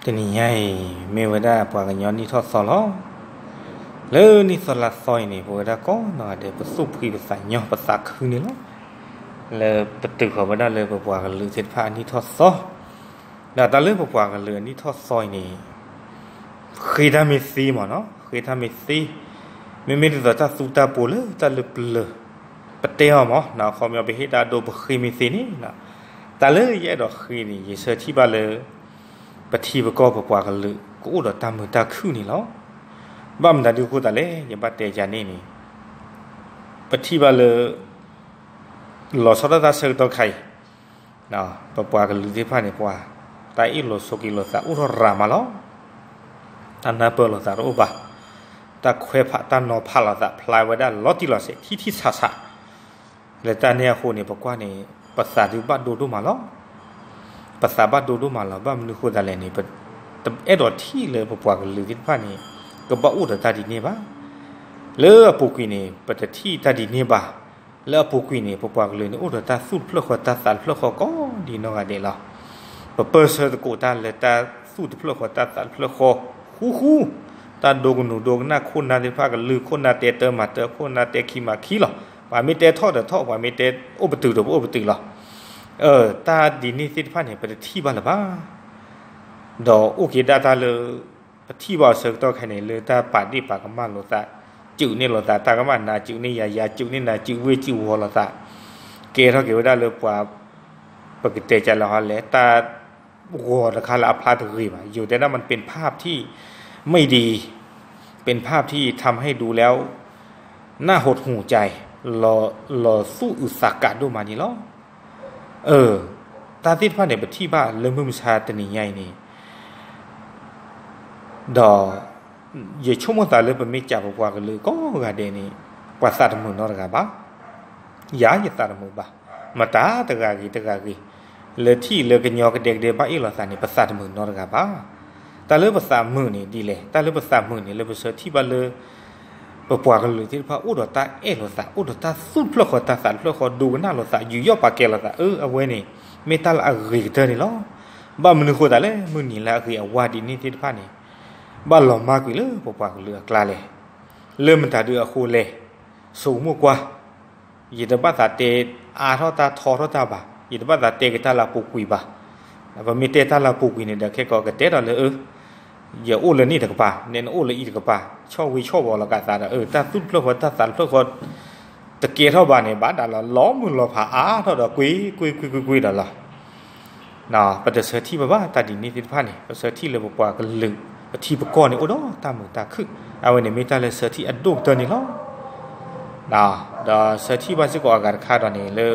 တနံၤညါအံၤ မ့ၢ်ဝဲဒၣ်ပှၤကညီနံၣ်ထီၣ်သီလီၤ. လၢနံၣ်သီလါသီအံၤန့ၣ် ပဝဲဒၣ်ကိးနီၢ်ဂၤဒဲး ပသူၣ်ဖှံပသးညီပသးခုန့ၣ်လီၤ. လၢပတုၤဃီၤဝဲဒၣ်လၢပပှၤကလုာ်သ့ၣ်တဖၣ်အနံၣ်ထီၣ်သီ, ဒီးတၢ်လၢပပှၤကလုာ်အနံၣ်ထီၣ်သီအံၤန့ၣ် ဃ့တၢ်မ့ၢ်သ့မ့ၢ်နီၤ, ဃ့တၢ်မ့ၢ်သ့, မ့မ့ၢ်ဒ်သိးတၢ်သူတၢ်ပှီၤလၢတၢ်လၢပျၢၤ ပတဲအီၤမ့ၢ်နီၤ, အခီပညီပဟ့ၣ်တၢ်ဒိပဃ့မ့ၢ်သ့န့ၣ်, တၢ်လၢယအဲၣ်ဒိးဃ့န့ၣ် ယဆၢထံၣ်ဘၣ်လၢ ပထံပကီၢ်ပပှၤကလုာ် ကအိၣ်ဒီးတၢ်မုာ်တၢ်ခုၣ်န့ၣ်လီၤ. ဘၣ်မနုၤဒုးအဃိသတးလဲၣ် ယဘၣ်တဲယၤန့ၣ်န့ၣ် ပထံၣ်ဘၣ်လၢ လီၤဆီဒၣ်တၢ်ဆၢကတီၢ်တခါအံၤ ပပှၤကလုာ်သ့ၣ်တဖၣ်န့ၣ် ပှၤ တၢ်အ့ၣ်လိာ်ဆိးက့လိာ်သးအိၣ်ထီၣ်ရၤမးလီၤ. တၢ်နၢ်ပၢၢ်လိာ်သးတအိၣ်ဘၣ်, တၢ်ခွဲးဖးတၢ်နီၤဖးလိာ်သး ဖျါဝဲဒၣ်လီၤတံၢ်လီၤဆဲး ထံထံဆးဆး လၢတၢ်န့ၣ်အဃိန့ၣ် ပကွၢ်န့ၣ် ပသးဒုးဘၣ်ဒိဒိၣ်မးလီၤ. ပသးဘၣ်ဒိဒိၣ်မးလီၤ. ဘၣ်မနုၤအဃိသတးလဲၣ်န့ၣ် ပတအဲၣ်ဒိးထံၣ်လၢပပှၤကလုာ်သ့ၣ်တဖၣ်န့ၣ် ကဘၣ်အိၣ်ဒီးတၢ်ဒ်န့ၣ်ဘၣ်. လၢအပူၤကွံာ်န့ၣ် ပတထံၣ်တၢ်ဒ်န့ၣ်ဘၣ်. လၢအပူၤကွံာ်န့ၣ် ပပှၤကလုာ်န့ၣ် အိၣ်ဒီးတၢ်သူၣ်တဖျၢၣ်ဃီတၢ်သးတဖျၢၣ်ဃီကိးဒ်နီၢ်ဂၤဒဲးလီၤ. ပပၢၢ်ဆၢသကိးတၢ်လၢတၢ်သူၣ်တဖျၢၣ်ဃီတၢ်သးတဖျၢၣ်ဃီ ဃူဃူ တၢ်ဒိကနူၤဒိကနၣ် ခိၣ်နၢ်သ့ၣ်တဖၣ် ကလုာ်ခိၣ်နၢ်တဲတၢ်မၤတၢ် ခိၣ်နၢ်တဲခံမၤခံလီၤ. ပှၤမ့ၢ်တဲထီၣ်ဒီးထီၣ် ပှၤမ့ၢ်တဲအိၣ်ပတုာ်ဒီးပအိၣ်ပတုာ်လီၤ. တၢ်ဒ်န့ၣ်သ့ၣ်တဖၣ်န့ၣ် ပတထံၣ်ဘၣ်လၢၤဘၣ်. ဒီးအိၣ်က့ၤဒၣ်တၢ်လၢ ပထံၣ်ဘၣ်အဆၢကတီၢ်ခဲအံၤန့ၣ် လၢတၢ်ပာ်ဒ့ၣ်ပာ်ကမၣ်လိာ်သး, စုးန့ၢ်လိာ်သး တၢ်ကမၣ်နၤ စုးန့ၢ်ယၤ ယၤစုးန့ၢ်နၤ စုးဝ့ၢ်စုးဝီၤလိာ်သး, ကဲထီၣ်က့ၤဝဲဒၣ်လၢပှၤ ပကတဲကလဲာ်ဟီလဲၣ် တၢ်ဂီၤတခါလၢအဖျါတဂ့ၤဘၣ်. ယိၤတဲဒၣ်မ့ၢ် เป็นภาพที่ไม่ดี เป็นภาพที่ทำให้ดูแล้ว น่าหดหู่ใจ လီၤသူၣ်အုးသးကးဒိၣ်မးန့ၣ်လီၤ. တၢ်သ့ၣ်တဖၣ်န့ၣ် ပထံၣ်ဘၣ်လၢမုၢ်မဆါတနံၤညါအံၤန့ၣ် ဒီး ယဆိကမိၣ်သးလၢပမ့ၢ်ကးပပှၤကလုာ်ကိးဂၤဒဲးန့ၣ် ပှၤသးတမုာ်နီတဂၤဘၣ်. ယၤယသးတမုာ်ဘၣ်. မတၤတဂၤဂ့ၤတဂၤဂ့ၤ လၢထံၣ်လၢကညီကဒဲကဒဲဘၣ်အ့ၣ်လိာ်သးန့ၣ် ပသးတမုာ်နီတဂၤဘၣ်. တၢ်လၢပသးမုာ်န့ၣ်ဒ်လဲၣ်, တၢ်လၢပသးမုာ်န့ၣ် လၢပဆၢထံၣ်ဘၣ်လၢ ပပှၤကလုာ်သ့ၣ်တဖၣ်အိၣ်ဒီးတၢ်အဲၣ်လိာ်သး အိၣ်ဒီးတၢ်သူၣ်တဖျၢၣ်ဃီတၢ်သးတဖျၢၣ်ဃီ ဒိကနၣ်လိာ်သး ယူးယီၣ်ပာ်ကဲလိာ်သး အၢ အဝဲန့ၣ် မ့ၢ်တၢ်လၢအဂ့ၤကတၢၢ်န့ၣ်လီၤ. ဘၣ်မနုၤဃိသတးလဲၣ် မုၢ်နံၤလၢအဂ့ၤအဝါဒ်န့ၣ်သ့ၣ်တဖၣ်န့ၣ် ဘၣ်လီၤမၢ်ကွံာ်လၢပပှၤကလုာ်အကျါလဲၣ်. လၢမတၤဒုးအဃိလဲၣ်, ဆိကမိၣ်ကွၢ် ယတဘၣ်သးတဲအါထီၣ်တၢ်ထီထီၣ်တၢ်ဘၣ်, ယတဘၣ်သးတဲက့ၤတၢ်လၢအပူၤကွံာ်ဘၣ်. ပမ့ၢ်တဲတၢ်လၢအပူၤကွံာ်န့ၣ်ဒီး ခဲကိးကတဲဒီးလၢအၢ ယအိၣ်လၢန့ၣ်တကပၤ, နဲနအိၣ်လၢအံၤတကပၤ, ဆီၣ်ဝံၤဆီၣ်ဝီၤလီၤကးသးဒီး အၢ တၢ်သူၣ်တဖျၢၣ်ဃီတၢ်သးတဖျၢၣ်ဃီ တကဲထီၣ်ဘၣ်န့ၣ် ဘၣ်ဒၣ်လီၤ လီၤမုၢ်လီၤဖးအါထီၣ်ဒီး ကွ့ကွ့ကွ့ကွ့ကွ့ဒီးလီၤ. ပတဆၢထံၣ်ဘၣ်ဘၣ် တၢ်ဒ်န့ၣ်သ့ၣ်တဖၣ်န့ၣ် ပဆၢထံၣ်လၢပပှၤကလုာ် ပထံပကီၢ်န့ၣ် အိၣ်ဒီးတၢ်မုာ်တၢ်ခုၣ်, အဝဲန့ၣ်မ့ၢ်တၢ်လၢဆၢထံၣ်အဒိၣ်ကတၢၢ်န့ၣ်လီၤ. ဒီးဆၢထံၣ်ဘၣ်စ့ၢ်ကီးအဂၤတခါဒီးန့ၣ်လၢ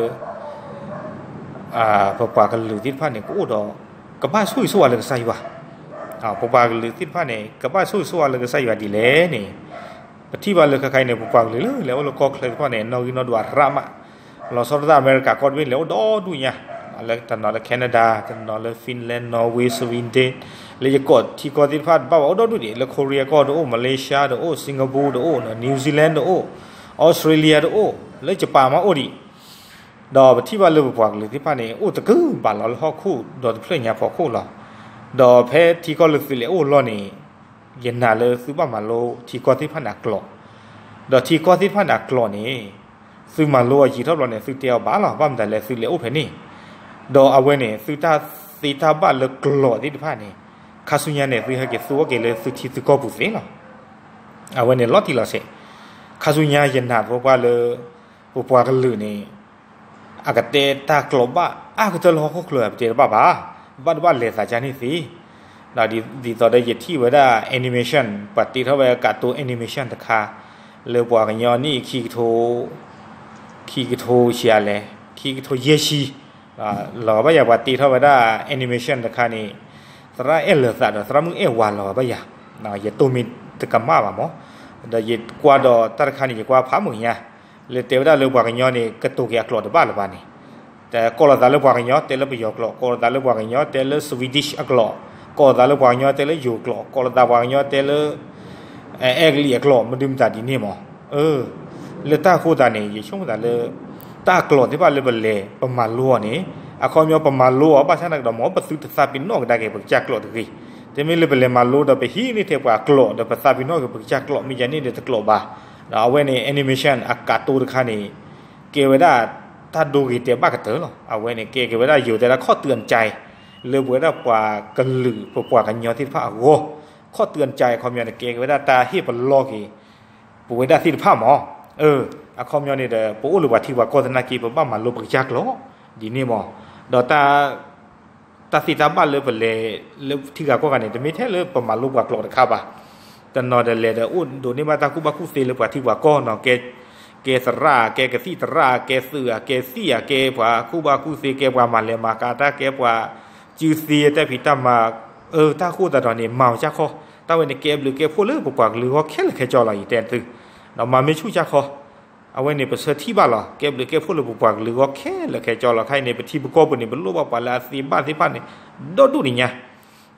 ပပှၤကလုာ်သ့ၣ်တဖၣ်န့ၣ် ကအိၣ်ဒီး ကဘၣ်ဆိၣ်ဂ့ၤဆိၣ်ဝါလၢကစၢ်ယွၤ, ပပှၤကလုာ်သ့ၣ်တဖၣ်န့ၣ် ကဘၣ်ဆိၣ်ဂ့ၤဆိၣ်ဝါလၢကစၢ်ယွၤဒ်လဲၣ်န့ၣ် ပထံၣ်ဘၣ်လၢခဲခါအံၤန့ၣ် ပပှၤကလုာ်လၢလဲၤအိၣ်လၢကီၢ်ချၢသ့ၣ်တဖၣ်န့ၣ် နီၣ်ဂံၢ်နီၣ်ဒွးရၣ်မး, လီၤဆီဒၣ်တၢ်အမဲရကၤကီၢ်တဘ့ၣ်လဲၤအိၣ်ဒီဒူၣ်ညါ, လၢတနီၤလၢ Canada တနီၤလၢ Finland Norway Sweden လၢယကီၢ်ထံကီၢ်သ့ၣ်တဖၣ်တဘၣ်ဘၣ်အိၣ်ဒီဒူၣ်ဒံး လၢ Korea ကီၢ်တအိၣ် Malaysia တအိၣ် Singapore တအိၣ် New Zealand တအိၣ် Australia တအိၣ် လၢ Japan မးအိၣ်ဒံး ဒီးပထံၣ်ဘၣ်လၢပပှၤကလုာ်သ့ၣ်တဖၣ်န့ၣ် အိၣ်သကုၤဘၣ်လီၤလၢဟီၣ်ခိၣ်ဒီးတဖျၢၣ်ညါဖီခိၣ်လီၤ. ဒီးဖဲထံကီၢ်လၢသုလဲၤအိၣ်လီၢ်န့ၣ် ယနာ်လၢသုဘၣ်မၤလိထံကီၢ်သ့ၣ်တဖၣ်န့ၣ်အကျိာ်, ဒီးထံကီၢ်သ့ၣ်တဖၣ်န့ၣ်အကျိာ်န့ၣ် သုမၤလိအီၤယံာ်ထီၣ်ဘျီန့ၣ် သုတဲအီၤဘၣ်လီၤ. ဘၣ်မတၤလဲၣ် သုလဲၤအိၣ်ဖဲန့ၣ်, ဒီးအဝဲန့ၣ် သုတၢ်သ့တၢ်ဘၣ်လၢကျိာ်သ့ၣ်တဖၣ်န့ၣ် ခါဆူညါန့ၣ် သုဟဲက့ၤသူအီၤက့ၤလၢသုထံသုကီၢ်ပူၤသ့လီၤ. အဝဲန့ၣ်လီၤတံၢ်လီၤဆဲး, ခါဆူညါယနာ်သပှၢ်လၢ ပပှၤကလုာ်န့ၣ် အကတဲတၢ်ကျိာ်ဘၣ်အါကတၢၢ်လၢဟီၣ်ခိၣ်ချၢ ပတဲတဘၣ်ဘၣ်, ဘၣ်တဘၣ်လဲၤသးကါန့ၣ်သ့, ဒီးဒ်သိးဒီးယထံၣ်ဝဲဒၣ် animation ပှၤတ့ထီၣ်ဝဲကးတိၤ animation တခါ လၢပှၤကညီနံၣ်ခံကထိ ခံကထိဆံးလဲၣ် ခံကထိယဲၢ်ဆံ လီၤဘၣ်ယၤ ပှၤတ့ထီၣ်ဝဲဒၣ် animation တခါန့ၣ် သရၣ်အဲၣ်လၢာ်သးဒီးသရၣ်မုၣ်အဲၣ်ဝၤလီၤဘၣ်ယၤ, ယတိၢ်မံၤတကမၣ်ဘၣ်မး, ဒီးယကွၢ်ဒီးတၢ်တခါန့ၣ် ယကွၢ်ဖးမုာ်ညါ, လၢတဲဝဲဒၣ်လၢပှၤကညီန့ၣ် ကတိၤက့ၤအကျိာ်တဘၣ်လၢၤဘၣ်န့ၣ်, ကိးလိာ်သးလၢပှၤကညီတဲလၢပယီၤကျိာ်, ကိးလိာ်သးလၢပှၤကညီတဲလၢ Swedish အကျိာ်, ကိးလိာ်သးလၢပှၤကညီတဲလၢယိၤကျိာ်, ကိးလိာ်သးပှၤကညီတဲလၢ အဲကလံးအကျိာ် မဒုမတၤဒ်န့ၣ်မး, လၢတၢ်ဃိသးန့ၣ် ယဆိကမိၣ်သးလၢ တၢ်ကျိာ်သ့ၣ်တဖၣ်လၢပလဲၤ ပမၤလိအီၤန့ၣ် အခီပညီပမၤလိအီၤ ဘၣ်ဆၣ်သနာ်က့ဒီး မ်ပသုတသးပ့ၤနီၣ်ကဒါက့ၤ ပကစၢ်ကျိာ်တဂ့ၤ, တမ့ၢ်လၢပလဲၤမၤလိဒီးပဟံးန့ၢ်ထဲပှၤကျိာ် ဒီးပသးပ့ၤနီၣ်က့ၤပကစၢ်ကျိာ် မ့ၢ်ယၤန့ၣ်ဒီးတကျိာ်ဘၣ်. ဒီးအဝဲန့ၣ် animation အကတိတခါန့ၣ် ကဲဝဲဒၣ်တၢ်ဒိဂ့ၤတဲာ်ဘၣ်ကတၢၢ်လီၤ. အဝဲန့ၣ်ကဲက့ၤဝဲဒၣ်ယိၤတဲဒၣ်ခီၣ်တုၤအကၠဲ လၢပဝဲဒၣ်ပှၤကလုာ် ပပှၤကညီသ့ၣ်တဖၣ်အဂီၢ်, ခီၣ်တုၤအကၠဲအခီပညီန့ၣ် ကဲက့ၤဝဲဒၣ်တၢ်ဟ့ၣ်ပလီၢ်က့ၤ ပဝဲဒၣ်သ့ၣ်တဖၣ်မး. အခီပညီန့ၣ်ဒီး ပအိၣ်လၢပှၤထံပှၤကီၢ်သနာ်က့ ပဘၣ်မၤလိပကစၢ်ကျိာ် ဒ်န့ၣ်မး. ဒီး တၢ်သ့တၢ်ဘၣ်လၢပလဲၤ လၢထံဂၤကီၢ်ဂၤန့ၣ် တမ့ၢ်ထဲလၢပမၤလိပှၤကျိာ်တခါဘၣ်. တနီၤဒီးလဲၤဒီးအိၣ်ဒိးန့ၢ်ဘၣ်တၢ်ကူၣ်ဘၣ်ကူၣ်သ့လၢပှၤထံပှၤကီၢ်နီၤ, ကဲသရၣ် ကဲကသံၣ်သရၣ် ကဲသုးဧါ ကဲသံၣ်ဧါ ကဲပှၤကူၣ်ဘၣ်ကူၣ်သ့ ကဲပှၤမၤလဲၤမၤကၤတၢ် ကဲပှၤစုသ့ တၢ်ဖံးတၢ်မၤ, အၢ တၢ်ဃိသတးဒီးန့ၣ် မၤအီၤကၢ်ခီ, တၢ်ဝဲန့ၣ်ကဲဘျုးကဲဖှိၣ်လၢပပှၤကလုာ်အဂီၢ်ခဲလၢာ်ခဲဆ့လီၤ ယတဲသု, ဒီးမၤမ့ၢ်ဆူၣ်ကၢ်ခီ အဝဲန့ၣ်ပဆၢထံၣ်ဘၣ်လီၤ. ကဲဘျုးကဲဖှိၣ်လၢပပှၤကလုာ်အဂီၢ်ခဲလၢာ်ခဲဆ့လီၤ. ခဲအံၤန့ၣ် ပထံပကီၢ်ပူၤန့ၣ် ပလိၣ်ဘၣ်ပှၤလၢအသ့ဘၣ်သ့ၣ်တဖၣ်န့ၣ် ဒီဒူၣ်တညါ,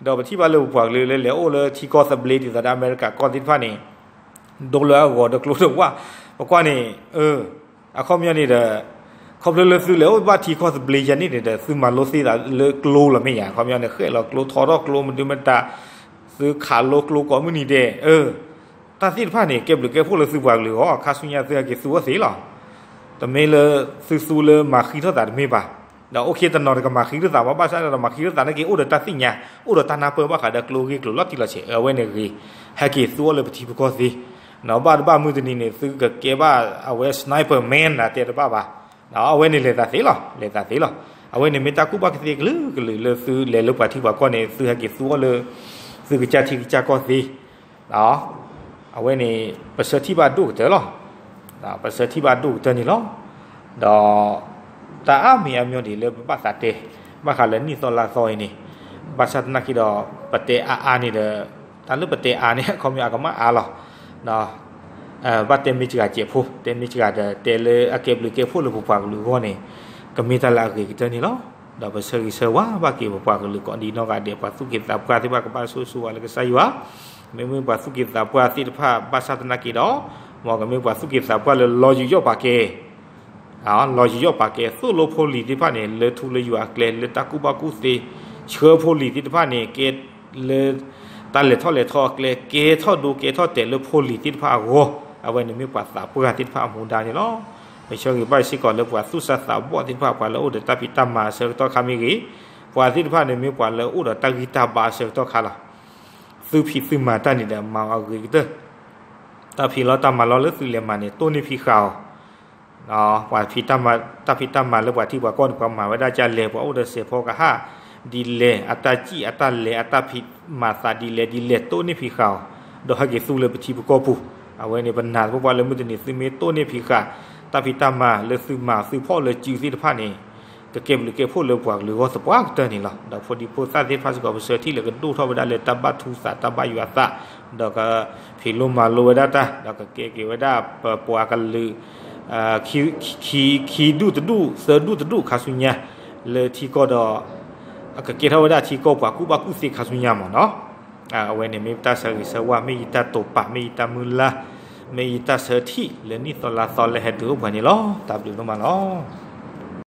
ဒီးပထံၣ်ဘၣ်လၢပပှၤကလုာ်လၢလဲၤအိၣ်လၢထံကီၢ်သဘျ့ဒ်သိးဒီးအမဲရကၤကီၢ်သ့ၣ်တဖၣ်န့ၣ် ဒိလၢအဂီၤဒီးကျိတဝၣ်, ပကွၢ်န့ၣ် အခီပညီန့ၣ်ဒီး ခီဖျိလၢသုလဲၤအိၣ်ဘၣ်ထံကီၢ်သဘျ့ယၤန့ၣ်န့ၣ်ဒီး သုမၤလိသ့သးလၢကျိလီၤမ့ၢ်ယၤ, အခီပညီန့ၣ် ဃဲးလီၤကျိ ထီထီၣ်ကျိ မဒုမတၤ, သုခးလိကျိကိးမုၢ်နံၤဒဲး, တၢ်သ့ၣ်တဖၣ်န့ၣ် ကဲဘျုးကဲဖှိၣ်လၢသုပှၤကလုာ်အဂီၢ်, ခါဆူညါသုဟဲက့ၤသူအီၤသ့လီၤ. တမ့ၢ်လၢသုသူလၢမၤဃံထီၣ်သးတမ့ၢ်ဘၣ်. ဒီးအိၣ်ခ့တနီၤတကမၤဃံထီၣ်သးဘၣ်, ဘၣ်ဆၣ်ဒီးမၤဃံထီၣ်သးနာ်က့ အိၣ်ဒီးတၢ်သ့ၣ်ညါ, အိၣ်ဒီးတၢ်နၢ်ပၢၢ်ဘၣ်ဃးဒီးကျိအဂ့ၢ်ကျိၤလီၤတံၢ်လီၤဆဲး, အဝဲန့ၣ်ဂ့ၤ, ဟဲက့ၤသူအီၤလၢပထံပကီၢ်သ့ ဘၣ်တဘၣ်မုၢ်တနံၤန့ၣ် သုကကဲဘၣ်အဝဲ sniper man နၤတဲတဘၣ်ဘၣ်. အဝဲန့ၣ်လဲၤသးသ့လီၤ, လဲၤသးသ့လီၤ. အဝဲန့ၣ်မ့ၢ်တၢ်ကူၣ်ဘၣ်ကူၣ်သ့ကလုာ်ကလုာ်လၢသုလဲၤလၢပှၤထံပှၤကီၢ်န့ၣ် သုဟဲက့ၤသူအီၤလၢ သုကစၢ်ထံကစၢ်ကီၢ်သ့ အဝဲန့ၣ် ပဆၢထံၣ်ဘၣ်ဒိၣ်ကတၢၢ်လီၤ. ပဆၢထံၣ်ဘၣ်ဒိၣ်ကတၢၢ်န့ၣ်လီၤ. ဒီး တၢ်အါမံၤအါမံၤဒ်လၢပဘၣ်သးတဲ ဘၣ်ဃးလၢနံၣ်သီလါသီအံၤန့ၣ်, ဘၣ်ဆၣ်သနာ်က့ဒီး ပတဲအါအါန့ၣ်ဒီး တၢ်လၢပတဲအါန့ၣ် အခီပညီအကမၣ်အါလီၤ. ဘၣ်တဲမ့ၢ်စှၤစဲးဖိ, တဲမ့ၢ်စှၤဒီး တဲလၢအကဲဘျုးကဲဖှိၣ်လၢပပှၤကလုာ်အဂီၢ်န့ၣ် ကမ့ၢ်တၢ်လၢအဂ့ၤကတၢၢ်န့ၣ်လီၤ. ဒီးပဆၢဂ့ၤဆၢဝါဘၣ်က့ၤပပှၤကလုာ်ကိးဒံနီၢ်ဂၤဒဲး, ပှၤသူၣ်က့သးပှၢ်သ့ၣ်တဖၣ်ကဘၣ်ဆိၣ်ဂ့ၤဆိၣ်ဝါလၢကစၢ်ယွၤ, မ့မ့ၢ်ပှၤသူၣ်က့သးပှၢ်သ့ၣ်တဖၣ်ဘၣ်ဆၣ်သနာ်က့ဒီး မ်ကမ့ၢ်ပှၤသူၣ်က့သးပှၢ်လၢလီၤယူးယီၣ်ပာ်ကဲ လီၤယူးယီၣ်ပာ်ကဲ သိၣ်လိဖိလံၤသ့ၣ်တဖၣ်န့ၣ် လၢထူလၢယွၤအကျဲ လၢတၢ်ကူၣ်ဘၣ်ကူၣ်သ့, ဆှၢဖိလံၤသ့ၣ်တဖၣ်န့ၣ် ကဲလၢ တၢ်လဲၤထီၣ်လဲၤထီအကျဲ ကဲထီၣ်ဒိကဲထီၣ်တဲာ်လၢဖိလံၤသ့ၣ်တဖၣ်အဂီၢ်, အဝဲန့ၣ်မ့ၢ်ပှၤသးပှၢ်သ့ၣ်တဖၣ်အမူဒါန့ၣ်လီၤ. ပဆၢဂ့ၤဘၣ်စ့ၢ်ကီးလၢပှၤသူၣ်စၢ်သးဘီၣ်သ့ၣ်တဖၣ် ပှၤလၢအိၣ်ဒီးတၢ်ဖံးတၢ်မၤအဆၢကတီၢ်ခါမ့ၢ်ဂ့ၤ, ပှၤသ့ၣ်တဖၣ်န့ၣ်မ့ၢ်ပှၤလၢအိၣ်ဒီးတၢ်ဂံၢ်တၢ်ဘါအဆၢကတီၢ်ခါလီၤ. သုဖံးသုမၤတၢ်န့ၣ်ဒီးမၤအီၤအဂ့ၤကတၢၢ်, တၢ်ဖံးလီတၢ်မၤလီလၢသုလဲၤမၤန့ၣ် တိၢ်န့ၢ်ဖံးဃာ်အီၤ ပှၤဖံးတၢ်မၤ တၢ်ဖံးတၢ်မၤလၢပှၤထံပှၤကီၢ်န့ၣ် ပှၤမၤဝဲဒၣ်ကလဲၣ်, ပှၤအိၣ်ဒီးစဲးဖီကဟၣ်ဒ်လဲၣ်, အတၢ်စံၣ်အတၢ်လဲၤ အတၢ်ဖံးမၤသးဒ်လဲၣ်ဒ်လဲၣ် တိၢ်န့ၢ်ဖံးဃာ်အီၤ, ဒီးဟဲက့ၤသူလၢပထံပကီၢ်ပူၤ. အဝဲန့ၣ် ပနာ်သပှၢ်ပှၢ်လၢမုၢ်တနံၤ သုမ့ၢ်တိၢ်န့ၢ်ဖံးဃာ် တၢ်ဖံးတၢ်မၤလၢသုမၤသုဖီၣ်လၢစုသ့ၣ်တဖၣ်န့ၣ် ကကဲဘျုးကဲဖှိၣ်လၢပှၤကလုာ်အဂီၢ်သပှၢ်ကတၢၢ်န့ၣ်လီၤ. ဒီးဖိဒံဖိသၣ်သ့ၣ်တဖၣ်စ့ၢ်ကီး ပဆၢထံၣ်လၢကဒိၣ်ထီၣ်ဝဲဒၣ်လၢတၢ်ဘၣ်ထူသး တၢ်ဘၣ်ယွၤသး, ဒီးကဖံးလိမၤလိဝဲဒၣ်တၢ်, ဒီးကကဲက့ၤဝဲဒၣ်ပပှၤကလုာ် ခံ ခံဒူၣ်တဒူၣ် သၢဒူၣ်တဒူၣ်ခါဆူညါ လၢထံကီၢ်ဒီး ကကဲထီၣ်ဝဲဒၣ်ထံကီၢ် ပှၤကူၣ်ဘၣ်ကူၣ်သ့ခါဆူညါမ့ၢ်နီၤ. အဝဲန့ၣ်မ့ၢ်တၢ်ဆၢဂ့ၤဆၢဝါ မ့ၢ်ယတၢ်တိာ်ပာ် မ့ၢ်ယတၢ်မုၢ်လၢ် မ့ၢ်ယတၢ်ဆၢထံၣ်လၢနံၣ်သီလါသီလၢဟဲတုၤအိၣ်ပှဲၤန့ၣ်လီၤ. တၢ်ဘျုးဒိၣ်မးလီၤ.